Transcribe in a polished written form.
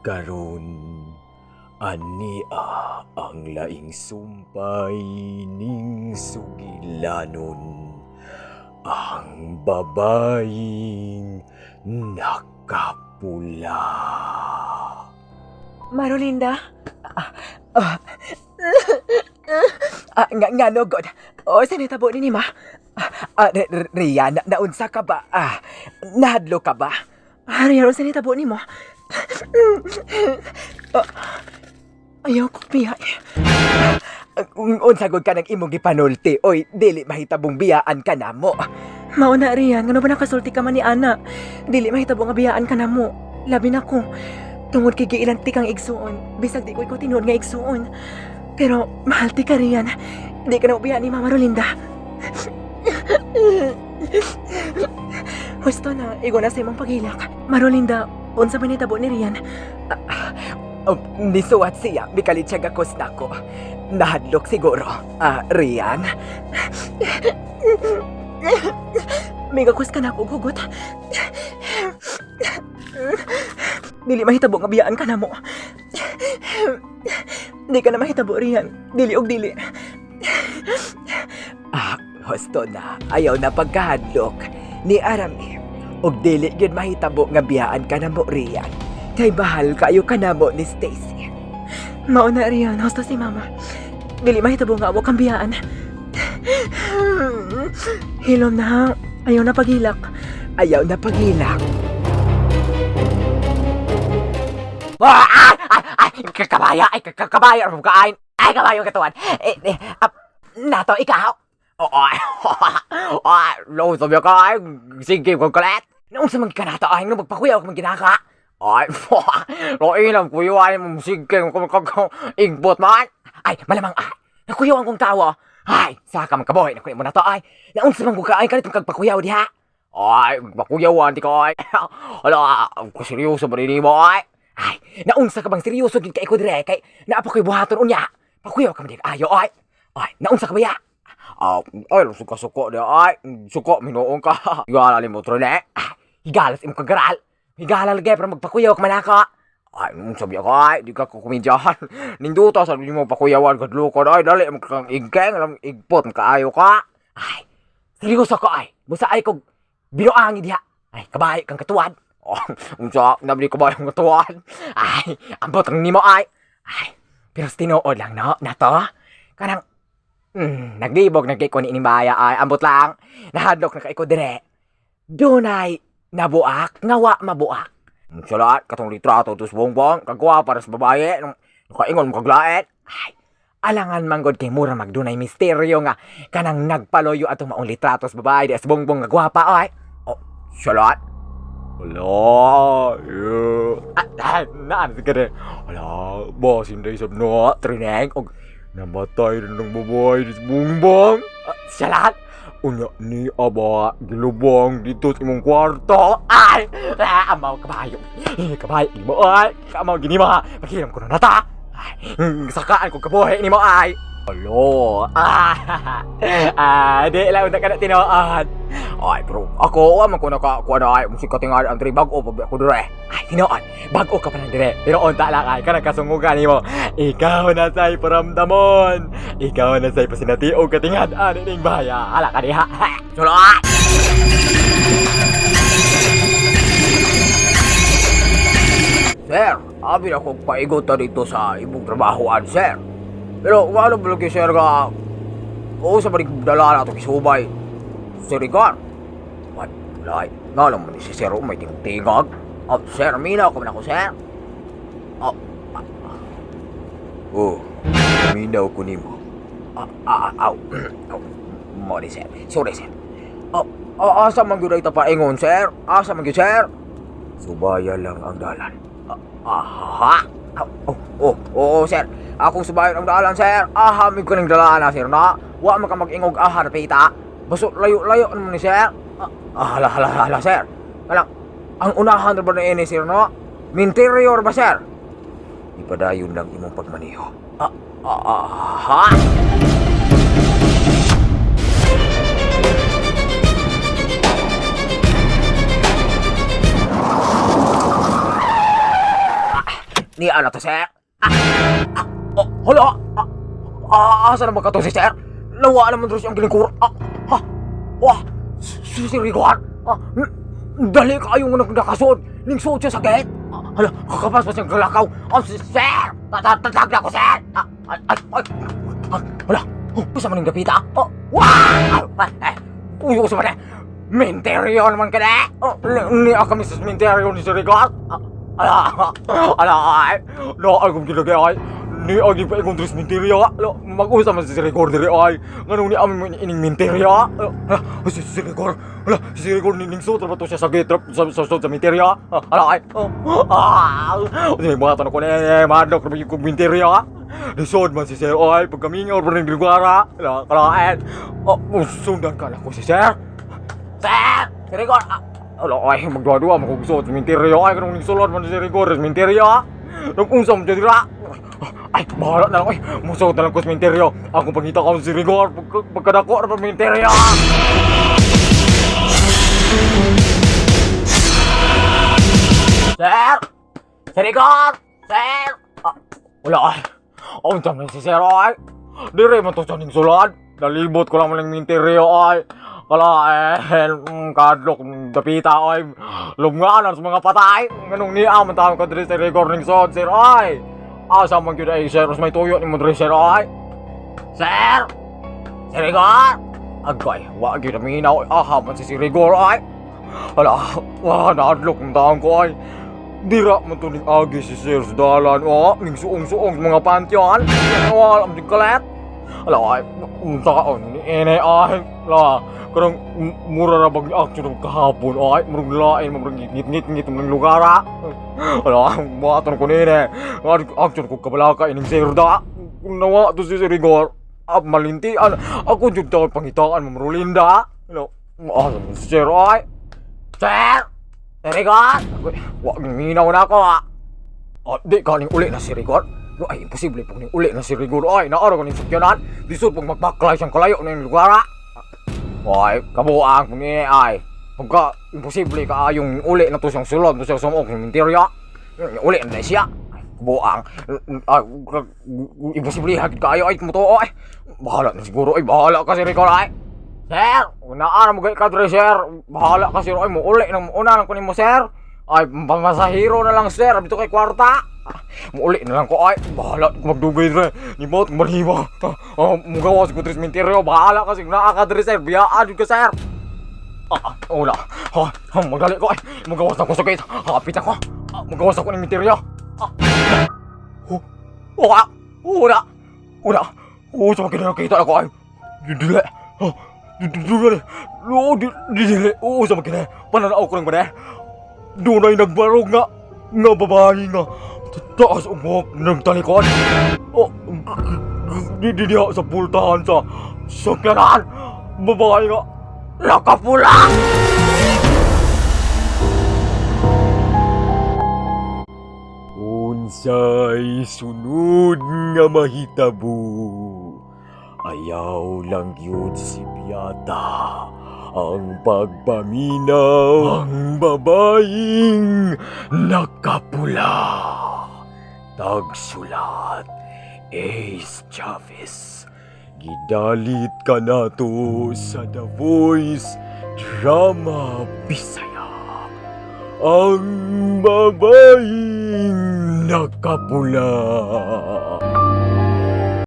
Karon ania ang laing sumpay ning sugilanon, ang babaeng nakapula. Marolinda? Ah, ah, ah, nga, nga no, God. O, sinitabo ni ma. Ah, ah, Ria, naunsa ka ba? Ah, nahadlo ka ba? Ah, Ria, unsa nitabo ni mo? Ah, ayaw ko biya. Unsa gud ka ng imong gipanulti? Oy, dili mahitabong biyaan ka namo. Mao na, Rian, ngano ba nakasulti ka man ni Ana? Dili mahitabo nga biyaan ka namo. Labi na ko. Tungod kay giilan ti kang igsuon, bisag di ko ikaw tinuod nga igsuon. Pero mahal ti ka, Rian. Di ka na ubiyaan ni Mama Rolinda. Husto na, igo na sa imong paghilak. Marolinda, unsa man nitabo ni Rian? Oh, nisuwat siya, mikalit siya gakos nako. Nahadlok siguro. Ah, Rian? Migakos ka na ako, hugot. Dili mahitabo nga biyaan ka na mo. Di ka na mahitabo, Rian. Dili og dili. Ah, husto na. Ayaw na pagkahadlok. Ni Arami. Og dili gyud mahitabo nga biyaan ka namo, Rian. Kay bahal kayo ka namo ni Stacy. Mao na, Rian. Husto si Mama. Dili mahitabo nga awa kang biyaan. Hilom na, ha. Ayaw na paghilak. Ayaw na paghilak. Ah, ah, ay, ay, kabaya, ay, kabaya, ano kain? Ay, kabayo katuan. Eh, eh, ah, nato, ikaw. Oo, ay, ay, lo, sabi ka, ay, sige, kung kulit. Noong sa mga kanata, ay, nung magpakuyaw, kung ginaka. Ay, lo, ilam, kuyo, ay, sige, kung kung igbot man. Ay, malamang, ay, nakuyaw ang kong tawo. Ay, saka man kaboy, nakuya mo na to, ay. Naung sa mga ay, kanitong kagpakuyaw diha. Ay, pakuyawan, di ko, ay. Hala, seryoso ba rin mo, ay? Ay, naunsa ka bang seryoso gid kay ko dire kay naa pa koy buhaton unya. Pakuyaw ka man dig ayo ay. Ay, naunsa ka ba ya? Ah, ay, suka suko di ay. Suko minuong ka. Higala ni mo trone. Ah, higalas imong kagaral. Higala lagi pero magpakuyaw ka man ako. Ay, nung sabi ako ay, di ka ko komedyahan. Ninduta sa di mo pakuyawan kadlokon ay dali mo kang igkeng alam igpot kaayo ka. Ay, seryoso ko ay. Busa ay kog binuangi diha. Ay, kabayo kang katuwad. Oh, unsa nabli kabayo kang katuwad. Ay, ambot ang nimo ay. Ay, pero sa tinuod lang no, nato. Kanang naglibog nagkay ko ni baya ay ambot lang. Nahadlok na kay ko dire. Dunay nabuak nga wa mabuak. Sa lahat, katong litrato tos bongbong, kagwa para sa babae, nung nakaingon mo kaglaet. Ay, alangan manggod kay mura magdunay misteryo nga kanang nagpaloyo atong maong litrato sa babae di sa bongbong nga gwapa ay. Oh, sa lahat. Wala, yeah. Ah, ah, naan sa kare. Wala, boss, hindi sab no, trineng, og namatay rin ng babae di sa bongbong. Ah, sa lahat. Unya ni aba, gilubong dito sa imong kwarto. Ay, ah, amaw kabayo. Eh, kabayo ni mo ay. Amaw gini mo. Pakiram ko na nata. Ay, sakaan ko kabuhi ni mo ay. Alo. Ah, ah, di lang na ka na tinuod. Ay, pero ako, wa man ko nakakuha na ay, musika tingali ang tri, bago pa ba ako dire. Ay, tinuod, bago ka pa lang dire. Pero unta lang ay, kanang kasungugan nimo. Ikaw na sa'y paramdamon. Ikaw na sa'y pasinati o katingad ani ning baya. Hala ka diha. Sulot! Sir, abi na kong paigot na dito sa imong trabahoan, sir. Pero ano ba lagi, sir, nga oo sa marig dala na ito kisubay. Sir Igar. What? Walay. Nga lang man ni si sir, oh, may tingtingag. Oh, sir, minaw ka man ako, sir. Oh, ah, ah. Oh, minaw ko nimo. Ah, ah, ah, aw. Aw, mo ni sir. Sorry, sir. Oh, ah, asa man gyud ay tapaingon, sir? Asa man gyud, sir? Subaya lang ang dalan. Ah, aha. Ah, oh, oh, oo, sir. Akong subayon ang dalan, sir. Aha, may ko ning dalaan na, sir, na. Wa man ka mag-ingog aha na pita. Baso layo-layo naman ni sir. Ah, ah, hala, hala, hala, sir. Alang, ang unahan na ba na ini, sir, no? Minterior ba, sir? Ipadayon lang imong pagmaniho. Ah, ah, ah, ha? Niya na to, sir. Ah, ah, oh, hala. Ah, ah, asa naman ka to si sir? Nawa naman diri siyang gilingkur. Ah, ha, wah, si Rigor. Ah, dali kayo nga nagkakasod. Ningsod siya sa gate. Ah, hala, kakapas pa siyang galakaw. Ah, si sir! Tatatag na ko, sir! Ah, ay, ay, ay, ah, hala, oh, usa man yung dapita. Oh, wah! Ah, ay, ay, uy, usa man eh. Minteryo naman ka na! Oh, niya kami sa minteryo ni si Rigor. Ah, ala, ala, ay, no, ay, kung ginagay, ay, ni ay, di pa ikong tres minteryo. Ala, mag-usa man si Rigor diri, ay, nganong ni amin ining minteryo. Ala, si Rigor, ala, si Rigor nining suot ba to siya sa gate, sa minteryo. Ah, ala, ay, oh, ah, may mga tanong ko na, eh, madlok na yung minteryo. Lisod man si Sir, ay, pagkamingaw pa rin Rigora, ala, kalain, oh, sundan ka na ko si Sir. Sir! Si Rigor! Ah, ala, ay, magduha-duha, makugsuot sa minteryo. Ay, kanong sulod man si Rigor sa minteryo. Nag-unsa mo dyan dira. Ay, bahala na lang. Ay, musuot na lang ko sa minteryo. Ako pangita ko si Rigor. Pagkadako na pa minteryo. Sir! Si Rigor! Sir! Ah, wala ay. Unsa man si Sir ay. Dire man to sa ning sulod. Nalibot ko lang man ng minteryo ay. Kalain, kadlok, dapita ay. Lunganan sa mga patay. Nganong niya man tawag ka diri sa Rigor ning sod, sir ay. Asa man gyud ay sir, may tuyo ni mo diri sir ay. Sir! Si Rigor! Agay, wa gyud minaw. Aha man si Rigor ay. Hala, wah, naadlok ng taong ko ay. Dira man to ning agi si Sir sa dalan. Oh, ning suong-suong sa mga pantheon. Wala man kalat. Ala ay, unsa ka on ni ene ay. La, karong mura ra bag action ng kahapon ay, murag lain murag ngit-ngit ng lugar ah. Ala, buhaton ko nini. Action ko kabalaka ining Sir da. Nawa to si Sir Rigor. Ah, malintian. Ako jud daw pangitaan Ma'am Rolinda. Ala, asa man si Sir ay. Sir! Sir Rigor! Wa minaw na ako ah. Ah, di ka ning uli na si Rigor. No, ay, imposible pong ning uli na si Rigor. Ay, naaraw ka ning sakyanan. Lisod pong magbaklay siyang kalayo na yung lugar ah. Ay, kabuang kung ni ay. Pagka imposible ka yung uli na to siyang sulod, to siyang sumuok ng interior. Uli na siya. Ay, kabuang. Ay, imposible hagit kaayo ay tumutuo ay. Bahala na siguro ay, bahala ka si Rigor ay. Sir, unaan mo ka dre sir. Bahala ka sir ay mo uli nang una lang kunin mo sir. Ay, pamasahiro na lang sir, abito kay kwarta. Muuli na lang ko ay, bahala ko magdugay dre. Nimot mariwa. Ah, mugawas ko dre sa minteryo, bahala ka sig naa ka dre sir, biyaan jud ka sir. Ah, ah, wala. Ha, ha, magali ko ay, mugawas na ko sa gate. Hapit ako. Ah, mugawas ako ng minteryo. Ah. Oh, oh, ah, wala. Wala. Oh, sa kinakita ako ay. Dili. Oh, dili. Oh, dili. Oo, sa makina. Pananaw ko lang ba na? Dunay nagbarog nga nga babae nga taas ang buhok ng talikod. Oh, di di diha sa pultahan sa sakyanan. Babae nga nakapula. Unsay sunod nga mahitabo. Ayaw lang yun si Piata ang pagpaminaw ang babaeng nakapula. Tagsulat, Ace Chavez. Gidalit ka na to sa The Voice Drama Bisaya. Ang babaeng nakapula.